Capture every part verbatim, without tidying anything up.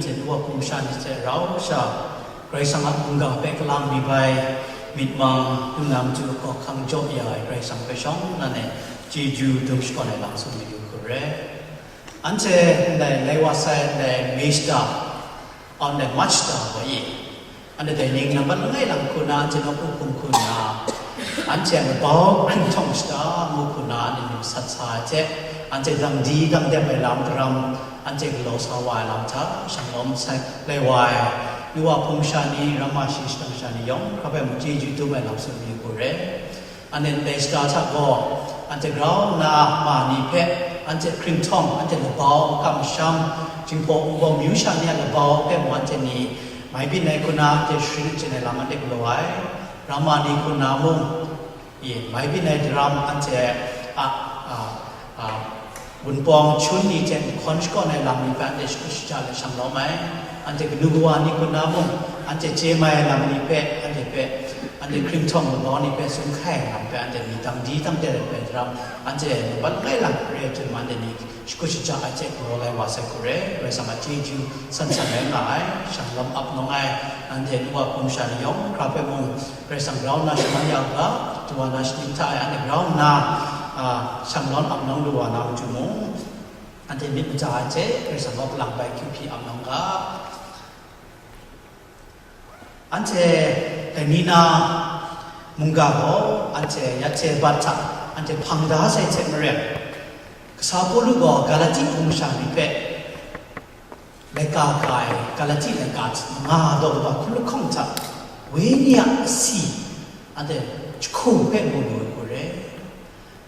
Hte nu wa hpung sha ni hte rau sha, Karai Kasang a mungga hpe kalang mi bai, myit mang, lu na matu hkawhkam jaw ya ai Karai Kasang hpe shawng nnan e chyeju dum shakawn ai lam tsun mayu hku re. Anhte ndai lai wa sai ndai May shata, ndai March shata gaw ye, anhte dai ning nambat langai lang hku na anhte nawku hpung hku nna, anhte a labau hkringhtawng shata ngu hku na anhte myit masat sa ai hte, anhte dang di dang dep ai lam daram, anhte galaw sa wa ai lam hta shanglawm sai lai wa ai, nu wa hpung sha ni, ramma shi shadang sha ni yawng hkra hpe mung chyeju dum ai lam tsun mayu hku re. Anhte ndai shata hta gaw, anhte grau nna ma ni hpe, anhte hkringhtawng, anhte labau, makam masham, Jinghpaw Wunpawng myu sha ni a labau hpe mung anhte ni mai byin ai hku na, anhte sharin achyin ai lam anhte galaw ai. Ramma ni hku na mung, e, mai byin ai daram anhte a, a, a, Wunpawng chun ni hte nhkawn shakawn ai lam ni hpe anhte shakut shaja let shanglawm ai. Anhte kanu kawa ni hku na mung, anhte chye mai ai lam ni hpe, anhte hpe, anhte hkringhtawng labau ni hpe tsun hkai ai lam hpe, anhte ni dang di dang dep ai hpe daram, anhte nambat langai lang re ai hte mung anhte ni shakut shaja ai hte galaw lai wa sai hku re. Karai Kasang a chyeju san san rai nga ai, shanglawm ap nawng ai, anhte nu wa hpung sha ni yawng hkra hpe mung, Karai Kasang grau nna shaman ya u ga, tawa na shaning hta e anhte grau nna, a, shanglawm ap nawng lu wa na matu mung, anhte myit maja ai hte Karai Kasang gaw kalang bai kyu hpyi ap nawng ga. Anhte dai ni na mungga gaw anhte ya hte bat hta anhte hpang da sai hte maren, kasa Pawlu gaw Galati hpung masha ni hpe laika ka ai Galati laika nga daw kaba hkun lahkawng hta, Wenyi a asi anhte jahku hpe mu lu ai hku re.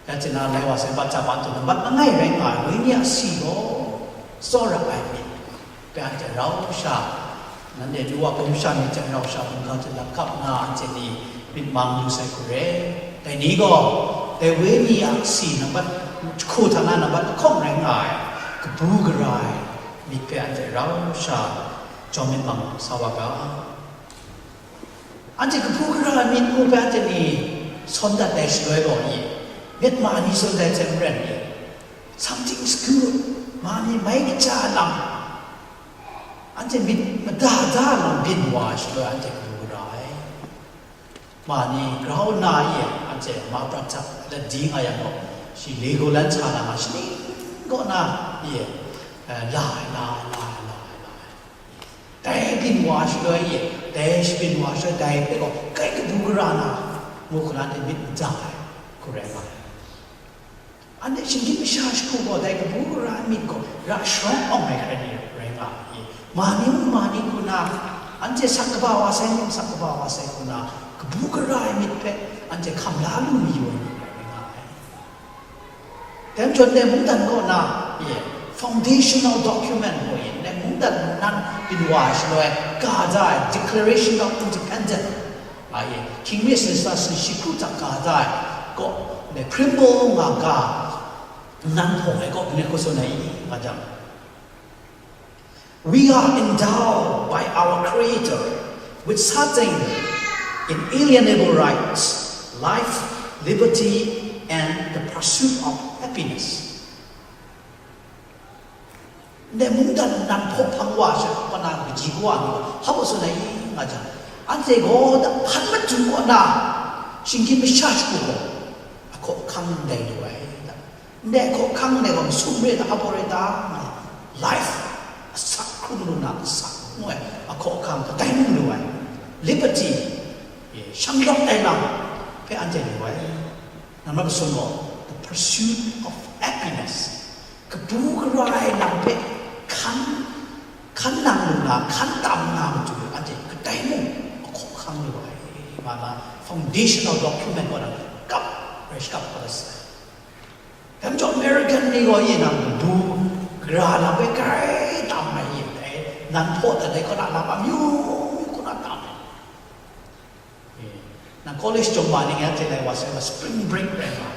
Ya hte na lai wa sai bat hta ba anhte nambat langai rai nga ai Wenyi a asi gaw tsawra ai myit hpe anhte rau sha, nanhte nu wa hpung sha myit hte rau sha mungga hte lap kap nna anhte ni myit mang lu sai hku re. Dai ni gaw, dai Wenyi a asi nambat jahku hta na nambat lahkawng rai nga ai, kabu gara ai myit hpe anhte rau sha jawm myit mang sa wa ga. Anhte kabu gara ai myit ngu hpe anhte ni sawn dat ai shaloi gaw, i, myit ma ni sawn dat ai hte maren ni, something is good, ma ni mai kaja lam, anhte myit mada da lam byin wa ai shaloi anhte kabu gara ai. Ma ni grau nna e, anhte ma prat hta lat di nga yang gaw, shi Legoland sa na nga shaning kaw na e, eh, la ai, la ai, la ai, la ai, la ai. Dai byin wa shaloi e, dai shabyin wa shaloi dai hpe gaw kai kabu gara na, ngu hkra de myit maja ai, hku rai nga ai. Anhte shinggyim masha shagu gaw dai kabu gara ai myit gaw ra sharawng awng ai hkrai ni rai nga ai. Ma ni mung ma ni hku na, anhte sak kaba wa sai, sak kaba wa sai hku na, kabu gara ai myit hpe anhte hkam la lu mayu ai ni rai nga ai. Dai majaw ndai mungdan kaw na, ye, foundational document gaw ye, ndai mungdan mungdan byin wa ai shaloi, ga da ai Declaration of Independence, a, ye, King Myesit Sara Sara shi hkru hta ga da ai gaw, ndai Kimball nga ga, nnan hpaw ai gaw, mung hku tsun ai i, nga jang, We are endowed by our Creator with certain inalienable rights, life, liberty, and the pursuit of happiness. Ndai mungdan nan hpaw hpang wa sha, kaw na kaji kawa ni gaw, hpa baw tsun ai i, nga jang, anhte gaw hkan matu kaw na, shinggyim masha shagu gaw, ahkaw ahkang ndai lu ai, da. Ndai hkawhkang ndai gaw masum re ta, hpa baw re ta, nga, life, asak hkrum lu na asak ngu ai, ahkawhkang kadai mung lu ai, liberty, e, shanglawt ai lam hpe anhte lu ai. Nambat masum gaw, the pursuit of happiness, kabu gara ai lam hpe hkan, hkan nang lu na, hkan tam na matu anhte kadai mung ahkawhkang lu ai, nga na foundational document kaw na kap rai shakap kau dat sai. Dai majaw American ni gaw, ye, nang kabu gara lam hpe grai tam ai, ye, dai nan hpaw dat ai kaw na lam amyu myu kaw na tam ai. Ye, nang college jawm ma ni ngai hte lai wa sai wa spring break rai nga.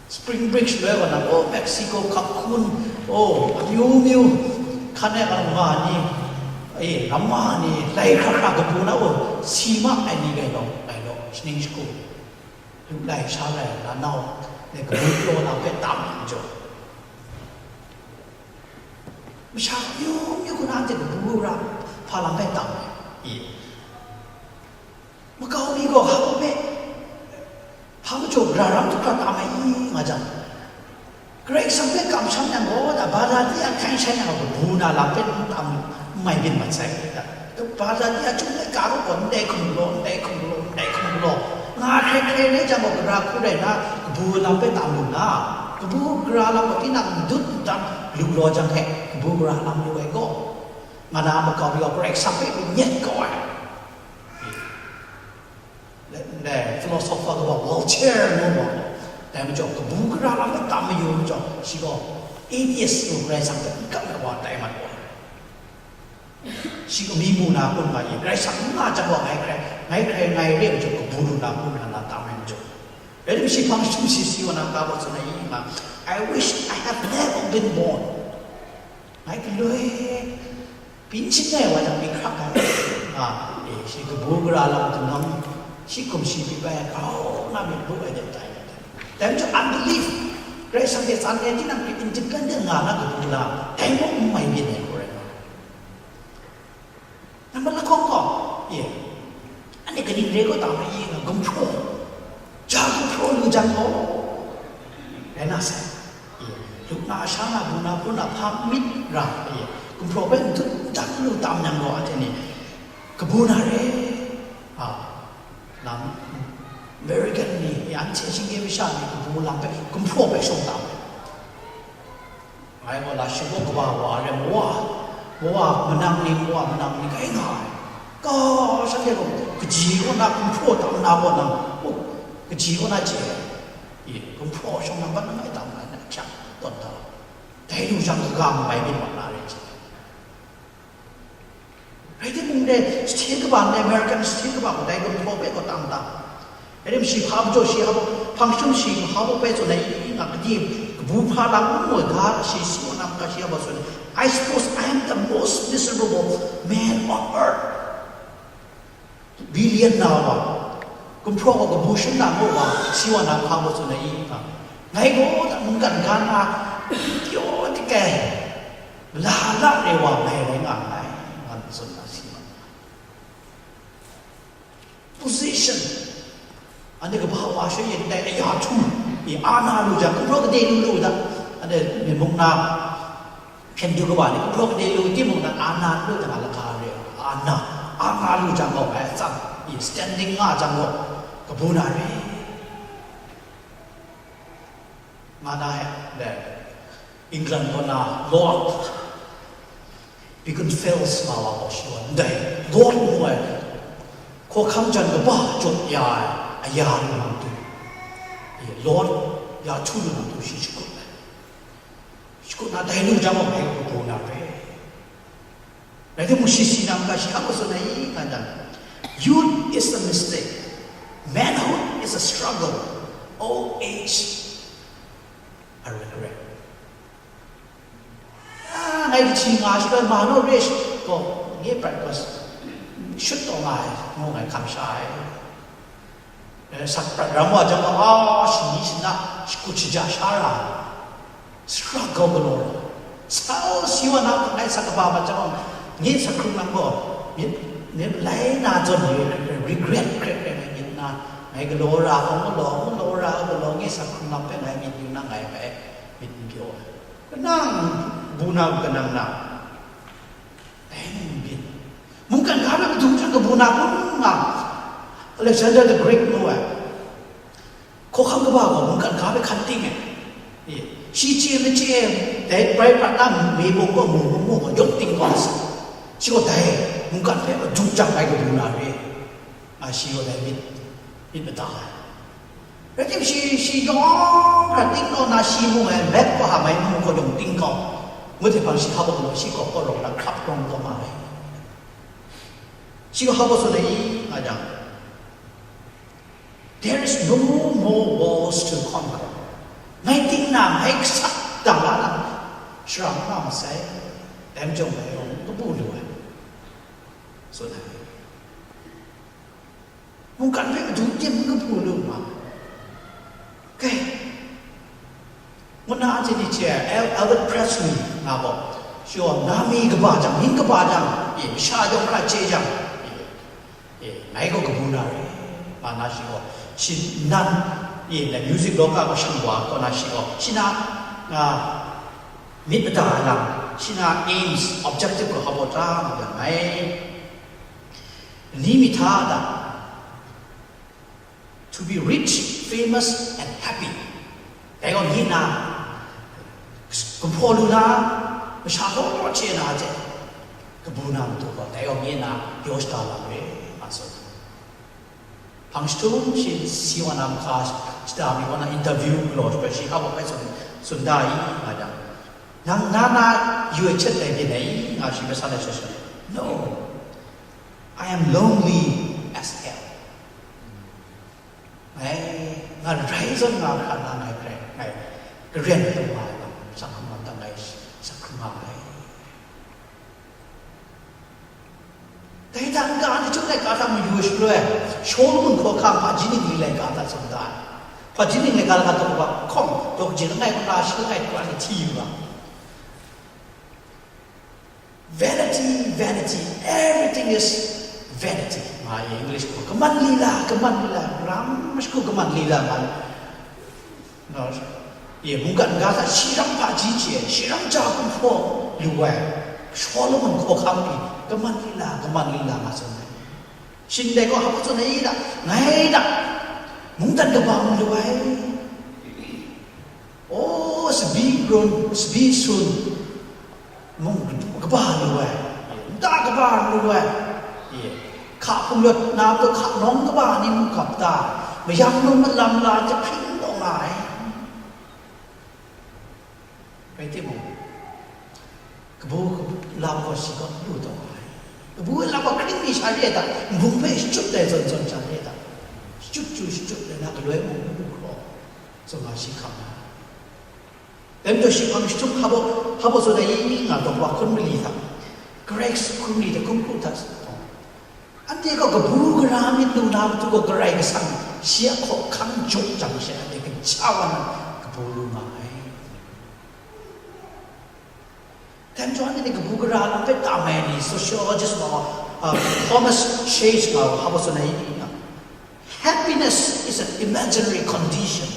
Spring break shaloi wa nang, oh, Mexico hkak hkun, oh, amyu myu, hkan e karama ni, e, ramma ni, lai hkra hkra kabu na, oh, si ma ai ni rai law, rai law, shaning shagu. Lu lai sha lai lanau, ne kabu pyaw na hpe tam ai majaw, Masha amyu myu hku na anhte kabu gara hpa lam hpe tam ai. I. Makau mi gaw hpa hpe, hpa majaw gara ram hkra tam ai i nga jang, Karai Kasang hpe kamsham yang gaw, da, Bharatia hkai shai yang gaw, kabu na lam hpe n tam, n mai byin mat sai, da. Bharatia chyum laika gaw, ndai hkum galaw, ndai hkum galaw, ndai hkum galaw, nga hkrai hkrai rai jang gaw, gara hku rai nna, kabu lam hpe tam lu nna, kabu gara lam gaw, tinang n dut n dam lu galaw jang hte, kabu gara lam lu ai gaw, nga na makau mi gaw, Karai Kasang hpe myit kau ai. Ndai philosopher kaba Voltaire ngu gaw, dai majaw, kabu gara lam hpe tam mayu majaw, shi gaw atheist ngu, Karai Kasang hpe n kam ai wa tai mat wa. Shi gaw mi mu na kun ma i, Karai Kasang n nga jang gaw ngai hkrai, ngai hkrai ngai re majaw, kabu lu na kun na na tam ai majaw. Rai tim shi hpang shum shi si wa na ka gaw tsun ai i nga, "I wish I have never been born." Ngai galoi, byin shin ai wa jang mi hkrak ai. Nga, e, shi kabu gara lam hte nawng, shi hkum shi pyi bai ai, grau na myit bu ai de tai ai. Dai majaw unbelief, Karai Kasang hte tsan e tinang hpe independent nga na kabu gara, dai mung n mai byin ai hku rai nga. Nambat lahkawng gaw, e, anhte kaning re kaw ta ma i nga, gumhpraw, ja gumhpraw lu jang gaw, rai na sai. E, lu na, sha na, bu na, hpun na, hpa myit ra, e, gumhpraw hpe n dut n dam lu tam yang gaw, anhte ni kabu na re, a, lam, American ni, e, anhte shingkye masha ni kabu lam hpe, gumhpraw hpe shawng tam ai. Ngai gaw la shi gaw kaba wa re, mawa, mawa manang ni, mawa manang ni kai nga ai. Ka shanhte gaw kaji kaw na gumhpraw tam na gaw nang, oh, kaji kaw na chye ai. I, gumhpraw shawng nang ban nang ai tam ai na hkyang tawn ta. Dai lu jang kaga ngai byin mat na re chye. Rai timung, dai sahte kaba ndai, American sahte kaba gaw dai gumhpraw hpe gaw tam tam. Rai tim, shi hpa majaw shi hpa, hpang shum shi hpa baw bai tsun ai, i nga, kadi kabu hpa lam n mu ai ga, shi si wa na hka shi hpa tsun ai, "I suppose I am the most miserable man on earth." Billion na wa, gumhpraw gaw kabu shum na mu wa, si wa na hka baw tsun ai, i nga, ngai gaw da mungkan ga na pyaw tik ai, la la re wa ngai rai nga nngai, ngan tsun na si ma. Position. Anhte kaba wa shoi yin dai aya htu, i, a na lu jang, gumhpraw kade lu lu da. Anhte myi mung na hpyen du kaba ni gumhpraw kade lu timung na, a na lu jang, a laka re, a na, a na lu jang gaw, ai tsang, i, standing nga jang gaw, kabu na re. Nga na he, le, England kaw na Lord Beaconsfield nga wa gaw shi gaw, ndai Lord ngu ai, hkawhkam jan kaba jawt ya ai, aya lu na matu, e, Lord ya htu lu na matu shi shakut ai. Shakut na, dai lu jang gaw, ngai kabu na re. Rai timung, shi si na hka shi hpa gaw tsun ai, i nga jang, "Youth is a mistake. Manhood is a struggle. Old age, a regret." Ah, ngai kaji nga shaloi, ma naw re shi gaw, nye prat gaw shut taw nga ai, ngu ngai hkam sha ai. Eh, sak prat ram wa jang gaw, a, shani shana, shakut shaja sha ra, struggle galaw ra. Sa si wa na, ngai sak kaba mat jang gaw, nye sak hkrung lam gaw, myit, myit lai na zawn ni, regret hkre hkre ngai myit na, ngai galaw ra, hkawng galaw, hkawng galaw ra, galaw, nye sak hkrung lam hpe ngai myit yu na, ngai hpe myit n pyaw ai. Kanang bu na, kanang na. Dai ni n byin. Mungkan ga hpe madu hkrat kabu na kun nga, Alexander the Great ngu ai. Hkawhkam kaba gaw mungkan ga hpe hkan ting ai. E, shi chye machye ai, dai bai prat na myi bung gaw mu mu mu gaw yawng ting wa ai. Shi gaw dai mungkan hpe madu jang ai kabu na re. A, shi gaw dai myit, myit mada ai. Rai tim, shi, shi yawng hkra ting kau na, shi mung ai, map kaw ham ai mung kaw yawng ting kau. Ngut hte hpang shi hpa gaw, shi gaw kaw rawng na hkrap rawng taw ma ai. Shi gaw hpa gaw tsun ai, nga jang, "There is no more walls to conquer." Ngai ting na, ngai gasat dang la na, shara n nga masai. Dai majaw ngai yawng kabu lu ai, tsun ai. Mungkan hpe madu tim n kabu lu nga. Kai, ngu na anhte ni chye ai, El-, Elvis Presley nga gaw, Shi gaw, na mi kaba jang, myit kaba jang, e, masha yawng hkra chye jang, e, e, ngai gaw kabu na re, nga na shi gaw, shi nan, e, na music loka gaw shang wa, kaw na shi gaw, shi na, a, myit mada ai lam, shi na aims, objective gaw hpa baw ta nga yang ngai. Ni mi hta da, to be rich, famous, and happy. Dai gaw ni na, kumhpaw lu na, masha law law chye na hte, kabu na matu gaw, dai gaw ni na, yaw shada lam re, nga tsun. Hpang jahtum shi, si wa na mahka, shada mi wa na interview galaw, shi hpa baw kai tsun, tsun da i, nga jang, nang na na yu ai htet dai byin ai, nga shi hpe sa lai shaw shaw. No, I am lonely as hell. Ngai, nga rai zawn nga hkra na ngai hkrai, ngai karen taw nga ai lam, sak hkrum lam dang ngai sak hkrum nga ai. Dai hta n-ga ni chyum laika hta mayu ai shaloi, Shawlumon hkawhkam hpaji ning li laika hta tsun da ai. Hpaji ning laika hta daw wa hkawm, daw kaji langai kaw na shi langai hkra ni hti yu ga. Vanity, vanity, everything is vanity. Nga i English gaw, kaman lila, kaman lila, ram mashagu kaman lila nga. No, ye mungkan ga hta shi ram hpaji chye, shi ram ja kumhpaw lu ai, Shawlumon hkawhkam pyi, kaman lila, kaman lila nga tsun ai. Shing dai gaw hpa tsun ai da, ngai da, mungdan kaba n lu ai. O, sabi grun, sabi sun, mung kaba lu ai, nta kaba lu ai, hka hpung yawt na matu hka nawng kaba ni mung gap ta ai, mayang mung malam la jahpring taw nga ai. Rai timung, kabu lam gaw shi gaw lu taw ai. Kabu lam gaw hkring mi sha re ai ta, nbung hpe shachyut ai zawn zawn sha re ai ta, shachyut chyu shachyut ai na galoi mung lu hkraw, tsun nga shi hkam ai. Dai majaw shi hpang jahtum hpa baw, hpa baw tsun ai nga, daw wa hkun mali hta, Karai hkun mali hta, hkun hkru hta, anhte gaw kabu gara myit lu na matu gaw Karai Kasang shi a hkawhkam jaw jang she, anhte kaja wa na kabu lu nga ai. Dai majaw anhte ni kabu gara lam hpe tam ai ni, sociologist wa, uh, Thomas Szasz nga wa hpa baw tsun ai nga, happiness is an imaginary condition.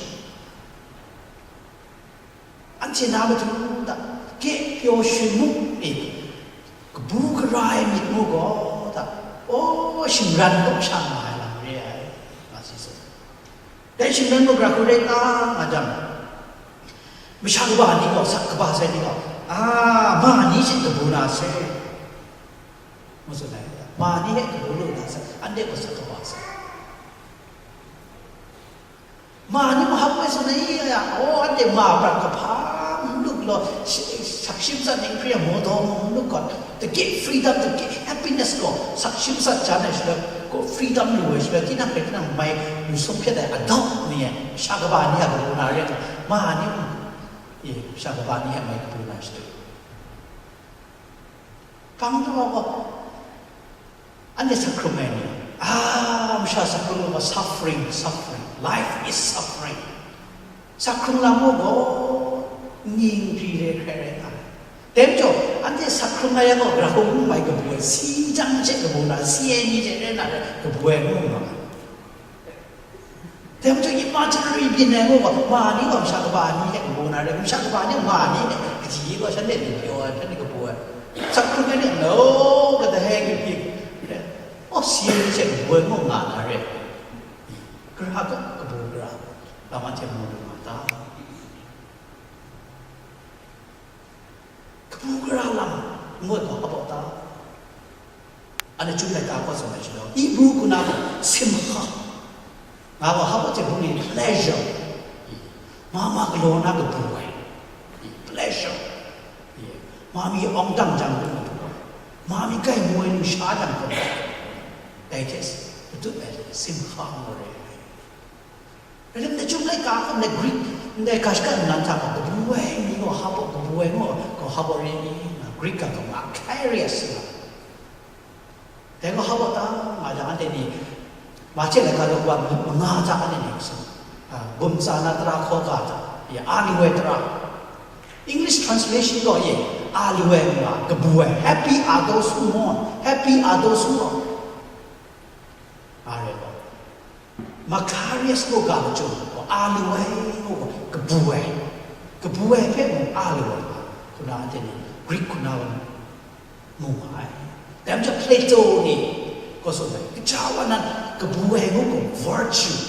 Anhte na matu hta, kye pyaw shing mu, e, kabu gara ai myit mu gaw hta, o, shingran gaw sha nga ai lam re ai, nga si tsun. Dai shingran gaw gara hku rai ta nga jang, masha kaba ni gaw, sak kaba sai ni gaw, a, ma ni hte kabu na sai, ngu tsun ai, ma ni hte kabu lu na sai, anhte gaw sak kaba sai. Ma ni mahap ai tsun ai ya, o, anhte ma prat kahpa n lup law, shi-, sak shi matsat ning hkri ai maw daw n lup gaw, dagit freedom, dagit happiness gaw, sak shi matsat jan ai shaloi, gaw freedom lu ai shaloi, tinang hpe tinang mai lu sum hpyet ai adult ni e, sha kaba ni a kabu na re ai, ma ni, e, sha kaba ni e mai kabu na shadu. Hpang daw gaw, anhte sak hkrum ai ni, a, masha sak hkrum ai gaw suffering, suffering, life is suffering. Sak hkrung lam gaw, ning hkri re hkrai rai nga ai. Dai majaw, anhte sak hkrung ai yang gaw, gara hku n mai kabu ai, si jang hte kabu na, si ai ni hte rai na rai, kabu ai ngu nga ai. Dai majaw, imaginary byin ai ngu gaw, ma ni gaw masha kaba ni hte kabu na rai, masha kaba ni ma ni hte, kaji gaw shanhte lu pyaw ai, shanhte kabu ai. Sak hkrung ai ni, no, kata hei kabu ai. O, si ai ni hte kabu ai ngu nga na rai. Gara kaw kabu gara, lam anhte mu lu nga ta? Kabu gara lam ngut gaw hpa baw ta? Anhte chyum laika kaw tsun ai shaloi, Hebru kaw na gaw simcha, nga gaw hpa baw hte bungli pleasure, ma ma galaw na kabu ai, pleasure, ma mi awng dang jang kabu ai, ma mi grai mu ai lusha jang kabu ai, dai hte patut ai simcha ngu re ai. Rai nna, chyum laika hkum na Greek ndai ga shaka nnan hta gaw, kabu ai mi gaw hpa baw, kabu ai gaw, gaw hpa baw re i, nga Greek ga gaw nga Kyrios nga. Dai gaw hpa baw ta nga jang, anhte ni, Mahte laika daw wa manga hta anhte ni, a, gumtsa na tara hkaw ga hta, ya, a ni woi tara. English translation gaw, ye, A lu ai nga, kabu ai, "Happy are those who mourn, happy are those who are," nga rai gaw, Macarius ngu ga lachyum gaw, a lu ai ngu gaw, kabu ai, kabu ai hpe mung a lu ai nga, hkuna anhte ni Greek hkuna gaw mu nga ai. Dai majaw Plato ni gaw tsun ai, kaja wa nan kabu ai ngu gaw virtue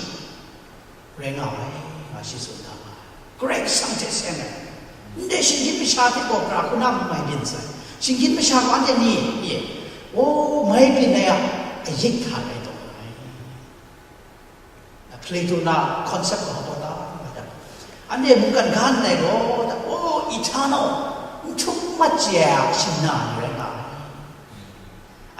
rai nga ai, nga shi tsun da nga ai. Karai Kasang hte seng ai. Ndai shinggyim masha hte gaw gara hkuna mung mai byin sai. Shinggyim masha gaw anhte ni, ye, o, mai byin ai a, ayik hta rai taw nga ai. Na Plato na concept gaw hpa ta, hpa ta. Anhte mungkan ga ndai gaw, ta, o, eternal, n htum mat chye ai a shingna ni rai nga ai.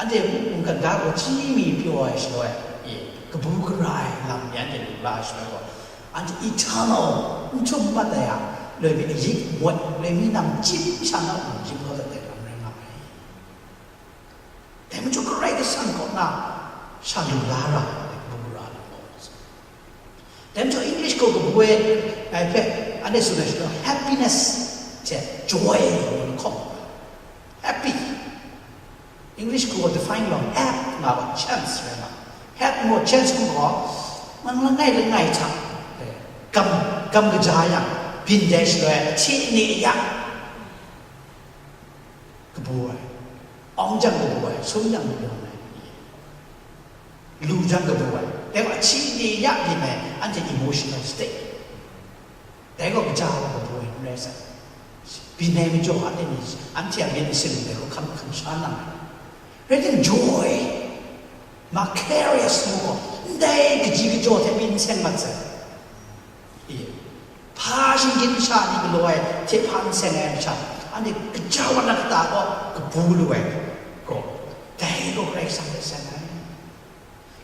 Anhte mungkan ga gaw chyi mi pyaw ai shaloi, e, kabu gara ai lam ni anhte lu la ai shaloi gaw, anhte eternal, n htum mat ai a, loi mi ayik wat, loi mi nang chyi sha na, n chyi kau dat ai lam rai nga ai. Dai majaw Karai Kasang kaw na sha lu la ra ai, kabu gara lam gaw. Dai majaw English gaw kabu ai, ai hpe, anhte tsun ai shaloi, happiness hte joy ngu hkawm, happy. English gaw define yawng, hap nga gaw chance rai nga. Hap ngu chance ngu gaw, nang langai langai hta, eh, gam, gam kaja yang, byin dai shaloi, ahti ani aya kabu ai, awng jang kabu ai, sum jang kabu ai, lu jang kabu ai, dai wa, ahti ani aya byin ai, anhte emotional state. Dai gaw kaja wa kabu ai n rai sai. Byin ai majaw anhte ni, anhte a myit masin dai gaw hkam, hkam sha nang ai. Rai timung, joy, macarius ngu gaw, ndai kaji kajaw hte pyi n seng mat sai. Ye. Hpa shinggyim masha ni galaw ai hte hpa n seng ai masha, anhte kaja wa na kata gaw kabu lu ai gaw, dai gaw Karai Kasang hte seng ai.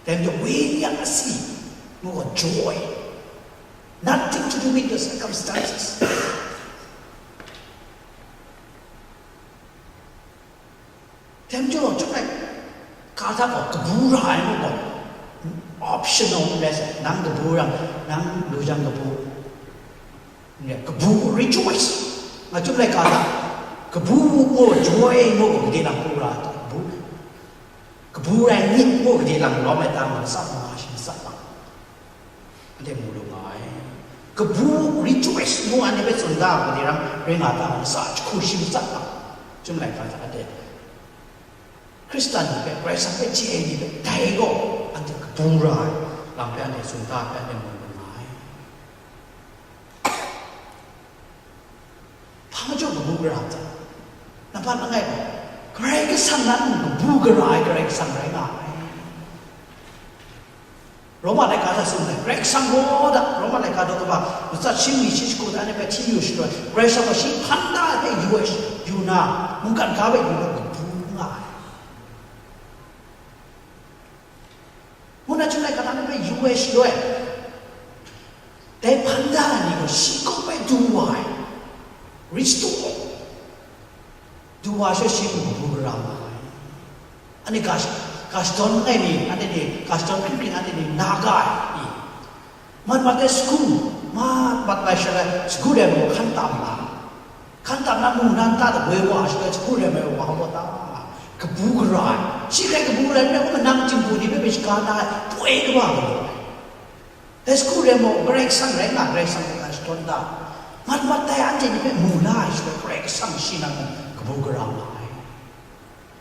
Then the way we are seen, ngu gaw joy. Nothing to do with the circumstances. Then you don't like, ga hta gaw kabu ra ai ngu gaw, optional lesson, nang kabu ra, nang lu jang kabu, kabu rejoice. Nga chyum laika hta, kabu ngu, joy ngu gaw, gade nang kabu ra ai ta, kabu. Kabu rai myit ngu gade lang lawm ai ta, ngu latsa manga shi matsat lang, anhte mu lu nga ai. Kabu rejoice ngu anhte hpe tsun da, gade rang rai nga ta, ngu latsa jahku shi matsat lang, chyum laika hta anhte Hkristan ni hpe, Karai Kasang hpe chye ai ni hpe, dai gaw anhte kabu ra ai lam hpe anhte tsun da hpe anhte mu lu nga ai. Hpa majaw kabu gara ai? Nampat langai gaw, Karai Kasang nan kabu gara ai Karai Kasang rai nga ai. Roma laika hta tsun ai, Karai Kasang gaw da, Roma laika daw kaba, matsat shi mi shi shagu hta ni hpe hti yu shaloi, Karai Kasang gaw shi hpan da ai hpe yu ai sh-, yu na, mungkan ga hpe yu na kabu nga ai. Ngu na chyum laika hta ni hpe yu ai shaloi, dai hpan da ai ni gaw shi kaw bai du wa ai, restore, du wa ai shaloi shi mung kabu gara nga ai. Anhte ga sh-, ga shadawn langai mi, anhte ni ga shadawn hkring hkring anhte ni na ga ai, i, mat mat ai sagu, mat mat ai shaloi sagu rai mung hkan tam na, hkan tam na mu na nta dagoi wa ai shaloi sagu rai mai wa wa ta, kabu gara ai. Shi hkrai kabu gara ai, manang htingbu ni hpe shaga na ai, poi kaba galaw ai. Dai sagu rai mung, Karai Kasang rai nga, Karai Kasang hpe ga shadawn da, mat mat ai anhte ni hpe mu la ai shaloi, Karai Kasang shi nan mung kabu gara nga ai.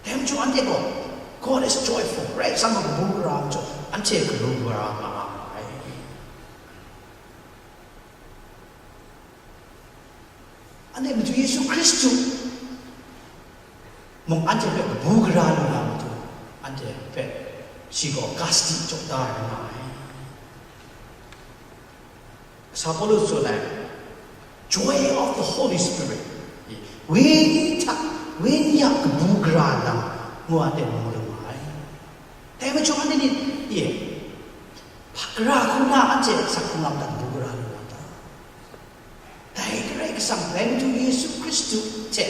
Dai majaw anhte gaw, God is joyful, Karai Kasang gaw kabu gara ai majaw, anhte kabu gara nga nga ai. Anhte Madu Yesu Hkristu mung anhte hpe kabu gara lu na matu, anhte hpe shi gaw ga sadi jaw da ai nga ai. Kasa Pawlu tsun ai, joy of the Holy Spirit, Wenyi hta, Wenyi a kabu gara lam ngu anhte mu lu nga ai. Dai majaw anhte ni, ye, hpa gara hkrum na anhte asak hkungga mung kabu gara lu nga ta? Dai Karai Kasang, dai Madu Yesu Hkristu hte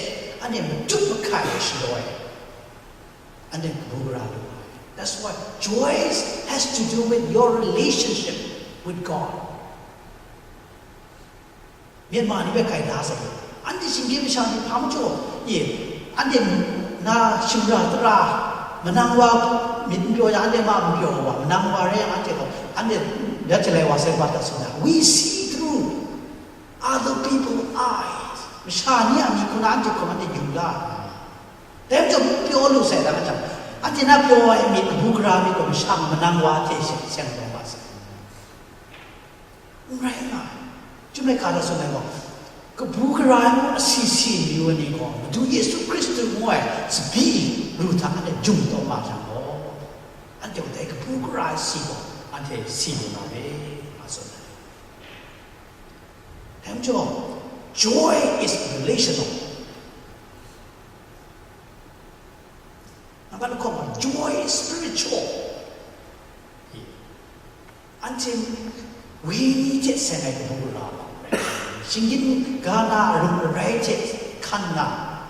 anhte matut mahkai ai shaloi, anhte kabu gara lu ai. That's why joy has to do with your relationship with God. Myanmar ni hpe kai da sai, anhte shinggyim masha ni hpa majaw Anhte na shimra tara, manang wa myit n pyaw yang, anhte ma n pyaw wa, manang wa rai yang, anhte gaw, anhte dat jalai wa sai, wa ta tsun ai. We see through other people eyes. Masha ni a myit hku na anhte hkum anhte yu la ai. Dai majaw, pyaw lu sai, dai majaw, anhte na pyaw ai myit kabu gara myit gaw masha manang wa hte seng, seng taw wa sai. N rai nga ai. Chyum laika hta tsun ai gaw, kabu gara ai ngu asi si ai ni gaw, Madu Yesu Hkristu ngu ai tsabyi ru hta anhte jum taw nga jang gaw, anhte gaw dai kabu gara ai si gaw anhte si lu na re, nga tsun ai. Dai majaw, joy is relational. Nambat lahkawng gaw, joy is spiritual. Anhte wenyi hte seng ai kabu gara lam rai, shinggyim ga na arum arai hte hkan na,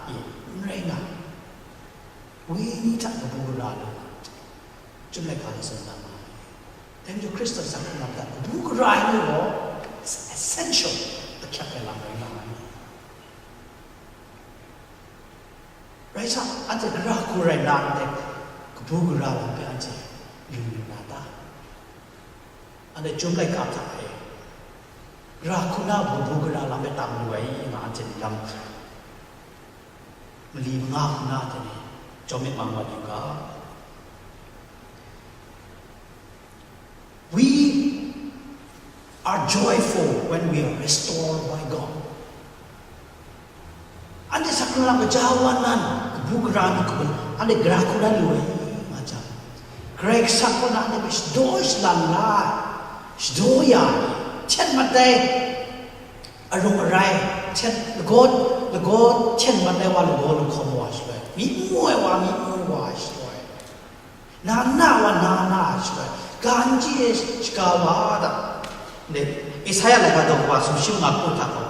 n rai nga. Wenyi hta kabu gara lam, Chyum laika ni tsun dan ma ai. Dai majaw Hkristan sanhkun lam hta kabu gara ai ni gaw, it's essential, ahkyak ai lam rai nga ai. Rai sa, anhte gara hku rai nna, anhte kabu gara lam hpe anhte yu yu na ta? Anhte Chyum laika hta e, gara hku na kabu gara lam hpe tam lu ai nga, anhte ni lam mali manga hku na hte ni jawm myit mang wa yu ga. We are joyful when we are restored by God. Anhte sanhkun lam kaja wa nan, kabu gara ni hku, anhte gara hku na lu ai nga jang, Karai Kasang kaw na anhte hpe shadaw shalan la ai, shadaw ya ai, hten mat ai, arung arai, hten, lagaw, lagaw hten mat ai wa lagaw lahkawm wa shaloi, myi n mu ai wa myi n mu wa shaloi, na n na wa na na ai shaloi, ga n chye ai shaga wa da. Isaya laika daw kaba sumshi manga hku hta gaw,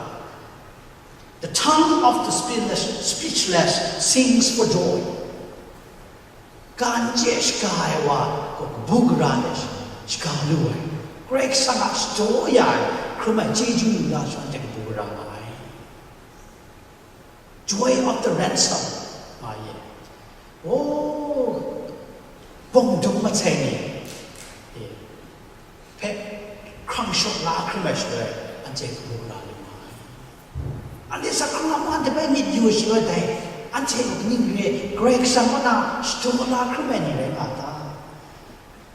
"The tongue of the speechless, speechless sings for joy." Ga n chye shaga ai wa gaw kabu gara de shaga lu ai. Karai Kasang a shadaw ya ai, hkrum ai chyeju lu la sha anhte kabu gara nga ai. Joy of the ransom, ma ye. Oh, bawng dum masai ni, eh, hpe hkrang shawt la hkrum ai shaloi, anhte kabu gara lu nga ai. Anhte sanhkun lam anhte bai myit yu ai shaloi dai, anhte kaning re ai, Karai Kasang kaw na shadaw la hkrum ai ni rai nga ta?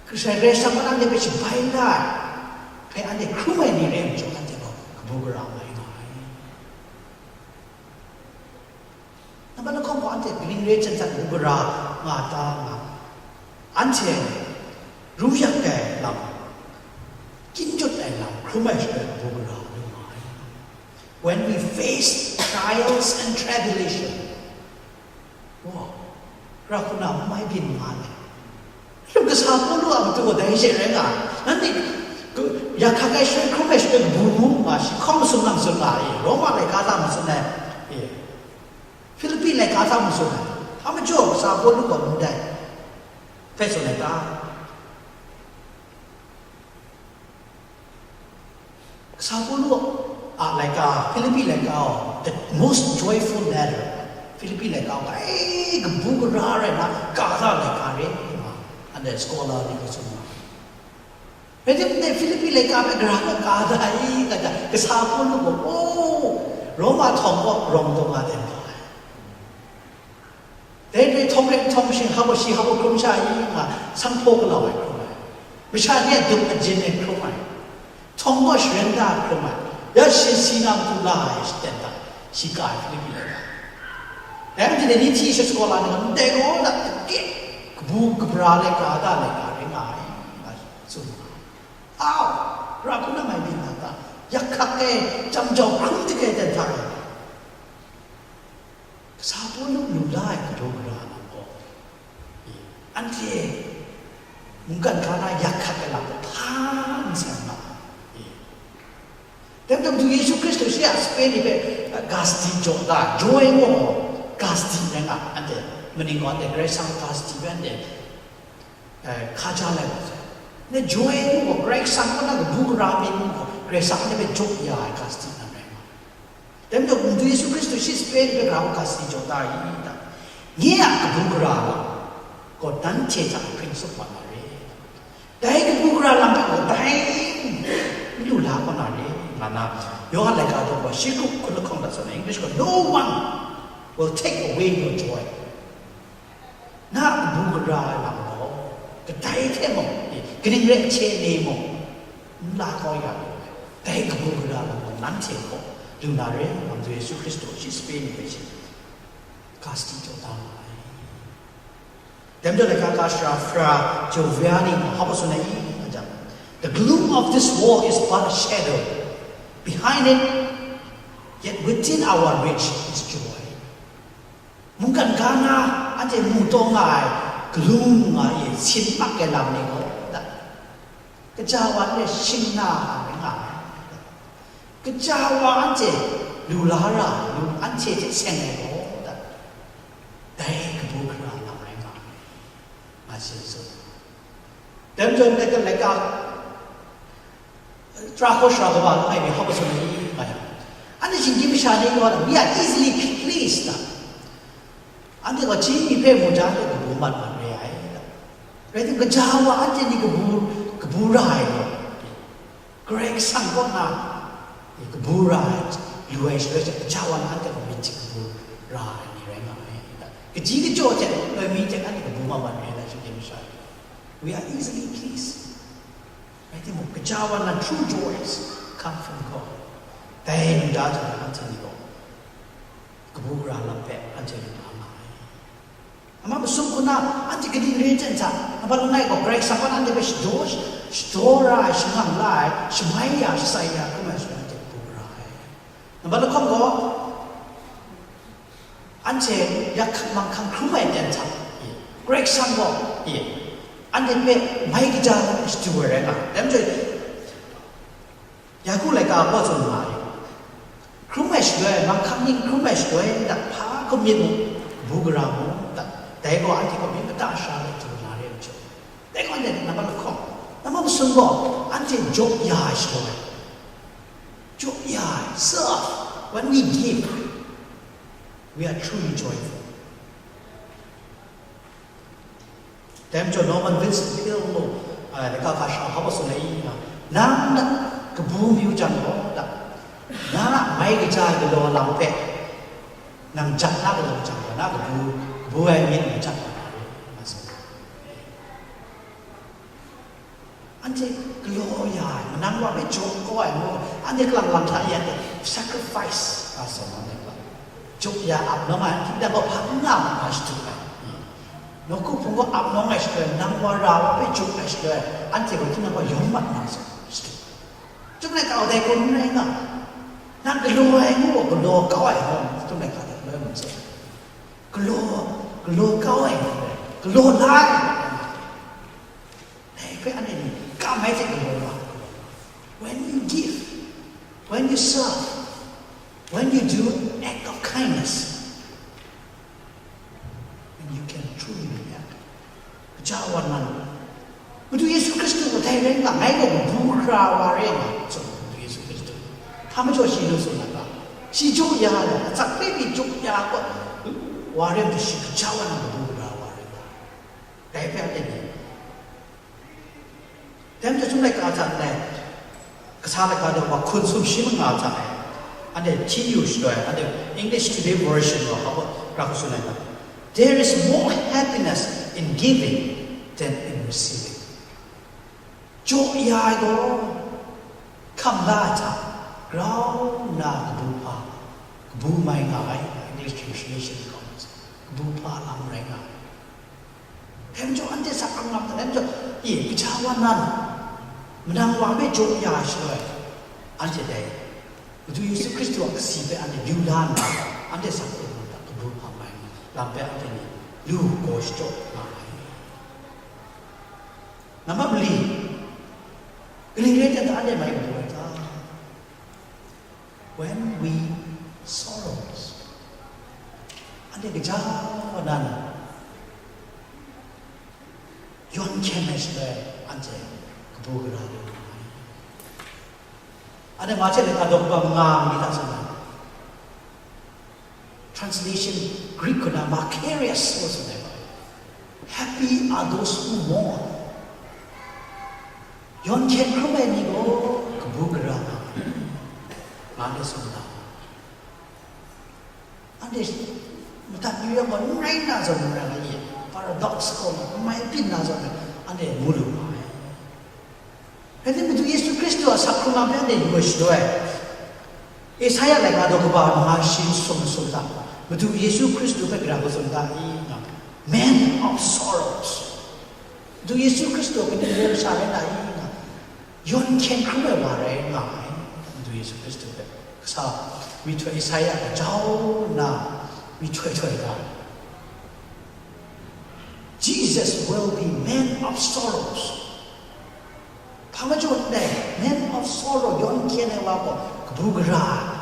Karai Kasang kaw na anhte hpe shabai la ai, hpe anhte hkrum ai ni rai majaw, anhte gaw kabu gara mai nga ai. Nambat lahkawng gaw anhte kaning re ai hten hta kabu gara nga ta nga, anhte ru yak ai lam, kyin jut ai lam hkrum ai shaloi kabu gara lu nga ai. When we face trials and tribulation, wow, ra hku na n mai byin nga ai. Hkrum kasa Pawlu a matu gaw dai she rai nga ai. Nanhte ku-, yak hkak ai shaloi hkrum ai shaloi kabu ngu nga, shi hkawng masum lang tsun nga ai, Roma laika hta matsun ai, e, Hpilipi laika hta matsun ai. Hpa majaw kasa Pawlu gaw ndai hpe tsun ai ta? Kasa Pawlu a laika, Hpilipi laika gaw, the most joyful letter. Hpilipi laika gaw, e, kabu gara rai na, ka da laika re, nga, anhte scholar ni hpe tsun nga. Rai timung, Hpilipi laika hpe gara hpe ka da ai, nga jang, kasa Pawlu gaw, o, Roma htawng kaw rawng taw nga dem ga ai. Dai re htawng re htawng shing hpa gaw shi hpa gaw hkrum sha ai nga, sanghpaw galaw ai hkrum ai. Masha ni a dup ajin e hkrum ai. Htawng gaw sharen da ai hkrum ai. Ya shi si na matu la ai shaten hta, shi ka ai Hpilipi laika. Dai majaw dai ni hti sha scholar ni gaw, ndai gaw na, tagi kabu kabra laika da laika rai nga ai, nga tsun nga ai. Au, ra hku na mai byin na ta? Yak hkak ai, jam jau hkrum tik ai ten hta e, kasa Pawlu lu la ai kabu gara lam gaw, e, anhte mungkan hkra na yak hkak ai lam gaw hpa n seng nga ai. E, dai majaw Madu Yesu Hkristu shi a sape ni hpe, eh, ga sadi jaw da, joy ngu gaw, ga sadi rai nga, anhte maning gaw anhte Karai Kasang ga sadi hpe anhte, eh, hkaja lai wa sai. Ne joy ngu gaw, Karai Kasang kaw na kabu gara myit ngu gaw, Karai Kasang anhte hpe jaw ya ai ga sadi nan rai nga. Dai majaw, Madu Yesu Hkristu shi sape ni hpe grau ga si jaw da i ta? Nye a kabu gara lam gaw nanhte hta hpring tsup wa na re. Dai kabu gara lam hpe gaw dai n lu la kau na re, nga na, Yawhan laika daw gaw shi grup hkun lahkawng hta tsun ai, English gaw, "No one will take away your joy." Na kabu gara ai lam gaw, kadai hte mung, kaning rai ahte ni mung, n la kau ya, dai kabu gara lam gaw nanhte gaw lu na re, Madu Yesu Hkristu shi sape ni hpe shi ga si jaw da nga ai. Dai majaw, laika ga sara Fra Giovanni gaw hpa tsun ai, nga jang, "The gloom of this world is but a shadow. Behind it, yet within our reach, is joy." Mungkan ga na anhte mu taw nga ai, galum nga ai, sin mak ai lam ni gaw, da, kaja wa hte shing na ai rai nga ai. Kaja wa anhte lu la ra, lu anhte hte seng ai gaw, da, dai kabu gara lam rai nga ai, nga shi tsun. Dai majaw, laika, laika, tara hkaw sara kaba langai mi hpa tsun ai, nga yang, anhte shinggyim masha ni gaw, "We are easily pleased," da. Anhte gaw hti mi hpe mu jang, anhte kabu mat mat re ai, da. Rai tim, kaja wa anhte ni kabu, kabu ra ai gaw, Karai Kasang kaw na kabu ra ai, lu ai shaloi she, kaja wa na anhte gaw myit hte kabu ra ai ni rai nga ai, da. Kaji kajawng hte, loi mi hte anhte kabu mat mat re ai, da, shinggyim masha. We are easily pleased. Rai timung, kaja wa na true joys come from God. Dai nta jang anhte ni gaw kabu gara lam hpe anhte lu la nga ai. Nambat masum hku na, anhte kaning re ai hta, nambat langai gaw Karai Kasang gaw anhte hpe shadaw, shadaw ra ai, shangang la ai, shamai ya, shasai ya, hkrum ai shaloi anhte kabu gara ai. Nambat lahkawng gaw, anhte yak hkang manghkang hkrum ai ten hta, Karai Kasang gaw, anhte hpe mai kaja na shadu ai rai nga. Dai majaw, Yaku laika gaw tsun nga ai, hkrum ai shaloi, manghkang ning hkrum ai shaloi, da, hpa hkum myit mu, kabu gara mu, da, dai gaw anhte gaw myit mada sara let jaw na re ai majaw. Dai gaw anhte nambat lahkawng, nambat masum gaw, anhte jaw ya ai shaloi, jaw ya ai, serve, when we give, we are truly joyful. Dai majaw Norman Vincent Peale gaw, a, laika ga sara hpa tsun ai, nang na kabu mayu jang gaw, da, na a mai kaja ai galaw lam hpe nang jat na galaw jang gaw, na kabu, kabu ai myit nang jat na re, nga tsun. Anhte galaw ya ai, manang wa hpe jaw kau ai ngu, anhte kalang lam hta e anhte sacrifice, a, sa, anhte gaw jaw ya ap nawng ai, tinang gaw hpa n nga mat na shadu ai. Nawku hpung gaw ap nawng ai shaloi, nang wa ra wa hpe jaw ai shaloi, anhte gaw tinang gaw yawng mat na shadu. Chyum laika gaw dai gaw n rai nga, nang galaw ai ngu gaw, galaw kau ai gaw, chyum laika hta galoi mu sai. Galaw, galaw kau ai, galaw la ai. Dai hpe anhte ni kam ai hte galaw wa. When you give, when you serve, when you do act of kindness, and you can truly be happy. Kaja wa nan, Madu Yesu Hkristu gaw dai rai nga, ngai gaw kabu gara wa rai nga, tsun Madu Yesu Hkristu. Hpa majaw shi nu tsun na ga, shi jaw ya ai, atsat hpe pyi jaw ya ai wa rai majaw, shi kaja wa nan kabu gara wa rai nga. Dai hpe anhte ni, dai majaw Chyum laika hta ndai, kasa laika daw wa hkun sumshi manga hta e, anhte hti yu shaloi, anhte English Today Version gaw hpa gaw ra hku tsun ai ga, "There is more happiness in giving than in receiving." Jaw ya ai gaw, hkam la ai hta, grau nna kabu hpa, kabu mai nga ai, English translation gaw, kabu hpa lam rai nga ai. Dai majaw anhte sa hkrung lam hta, dai majaw, e, kaja wa nan, manang wa hpe jaw ya ai shaloi, anhte dai Madu Yesu Hkristu a kasi hpe anhte yu la nna, anhte sa hkrung lam hta, kabu hpa mai nna, lam hpe anhte ni lu gaw shachyaw nga ai. Nambat mali, kaning rai nna anhte mai kabu ai ta? When we sorrows, anhte kaja wa nan, yawn hkyen ai shaloi, anhte kabu gara lu ai. Anhte Mahte laika daw kaba manga mi hta tsun ai. Translation Greek hku na Makarios ngu tsun ai wa. Happy are those who mourn. Yawn hkyen hkrum ai ni gaw kabu gara nga ai, nga ai tsun da. Anhte madat mayu yang gaw n rai nna zawn n rai nga ye, paradox gaw n mai byin nna zawn anhte mu lu nga ai. Rai timung, Madu Yesu Hkristu a asak hkrung lam hpe anhte yu ai shadaw e, Esaia laika daw kaba manga shi masum masum hta, Madu Yesu Hkristu hpe gara hku tsun da i nga, Man of sorrows. Madu Yesu Hkristu kaning rai masha rai na i nga, yawn hkyen hkrum ai wa rai nga ai, Madu Yesu Hkristu hpe kasa myihtoi Esaia gaw jau nna myihtoi htoi da. Jesus will be man of sorrows. Hpa majaw ndai, man of sorrow, yawn hkyen ai wa gaw kabu gara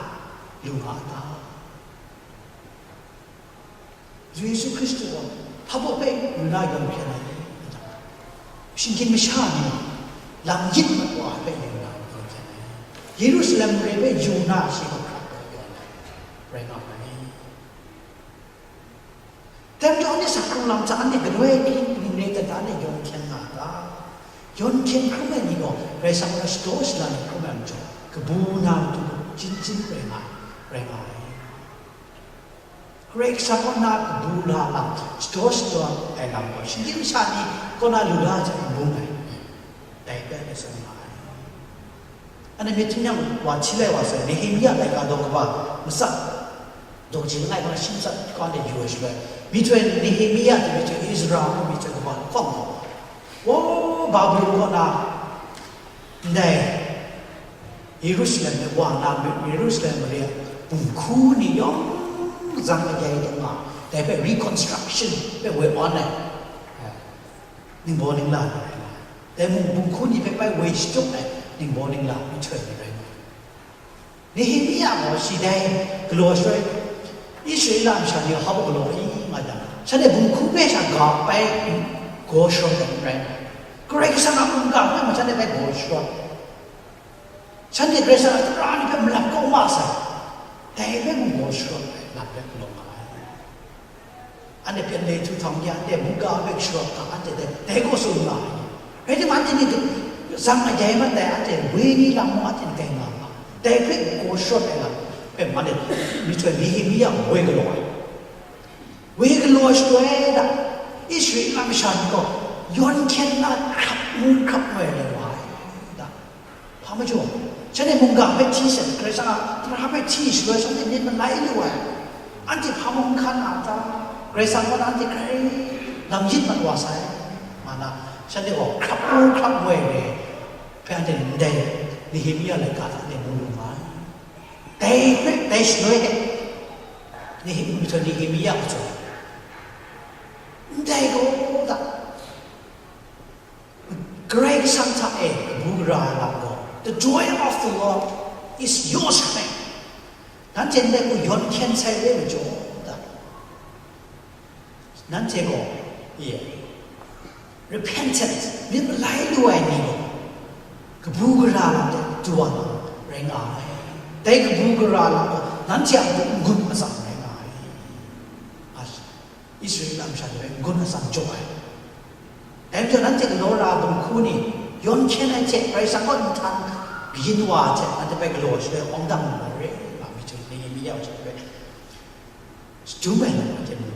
lu nga a ta? Yesu Hkristu gaw hpa baw hpe yu na yawn hkyen ai? Shinggyim masha ni lam yit mat wa hpe yu na yawn hkyen ai. Yerusalem mare hpe yu na shi gaw hkrak ai yawn ai rai nga ai. Dai majaw, anhte asak hkrung lam hta anhte galoi hpyi kaning rai tawn ta, anhte yawn hkyen nga a ta? Yawn hkyen hkrum ai ni gaw Karai Kasang a shadaw shala ni hkrum ai majaw, kabu na matu gaw chyinghkyin rai nga, rai nga ai. Karai Kasang kaw na kabu na lam, shadaw shala ai lam gaw, shinggyim masha ni kaw na lu la ai hte n bung ai. Dai hpe anhte tsun nga ai. Anhte myit htum yang wa hti lai wa sai, Nehemia laika daw kaba, matsat daw kaji langai hkra shi matsat hkra de yu ai shaloi, myihtoi Nehemia hte myihtoi Ezra ngu myihtoi kaba lahkawng gaw, o, Babilon kaw na ndai Yerusalem de wa na, Yerusalem mare a bunghku ni yawng zang ayai dum nga, dai hpe reconstruction hpe woi awn ai. Ningbaw ningla ni rai nga ai. Dai mung, bunghku ni hpe bai woi shatup ai ningbaw ningla myihtoi ni rai nga ai. Nehemia gaw shi dai galaw shaloi, Israela masha ni hpa baw galaw ai nga jang, shanhte bunghku hpe sha ga bai gaw sharawt ai n rai. Karai Kasang a mungga hpe mung shanhte bai gaw sharawt. Shanhte Karai Kasang a tara ni hpe malap kau ma sai, dai hpe mung gaw sharawt ai lam hpe galaw nga ai. Anhte pyan le htu htawng ya, anhte mungga hpe sharawt ga, anhte dai, dai gaw tsun nga ai. Rai timung, anhte ni zang ayai mat ai, anhte wenyi lam mung anhte ni tai nga nga, dai hpe gaw sharawt ai lam hpe, anhte myihtoi Nehemia woi galaw ai. Woi galaw shaloi da, Israela masha ni gaw yawn hkyen na hkrap ngu hkrap ngoi ai wa ai da. Hpa majaw, shanhte mungga hpe hti sat, Karai Kasang a tara hpe hti shaloi, shanhte myit malai lu ai. Anhte hpa mung n hkan a ta? Karai Kasang gaw anhte grai lam yit mat wa sai, nga na, shanhte gaw hkrap ngu hkrap ngoi ai hpe anhte ndai Nehemia laika hta anhte mu lu nga ai. Dai hpe, dai shaloi de, Nehemia, Nehemia a tsun, ndai gaw da, Karai Kasang hta e kabu gara ai lam gaw, the joy of the Lord is yours, hkrai. Nanhte ndai hku yawn hkyen sai re majaw da, nanhte gaw, ye, repentance, myit malai lu ai ni gaw, kabu gara lam de du wa na rai nga ai. Dai kabu gara lam gaw nanhte a matu n-gun atsam rai nga ai. Israela masha ni hpe n-gun atsam jaw ai. Dai majaw, nanhte galaw ra ai bunghku ni, yawn hkyen ai hte Karai Kasang kaw nhtang kayin wa ai hte nanhte bai galaw shaloi, awng dang lu na re, nga ai. Myihtoi Nehemia hpe shadum ai lam anhte mu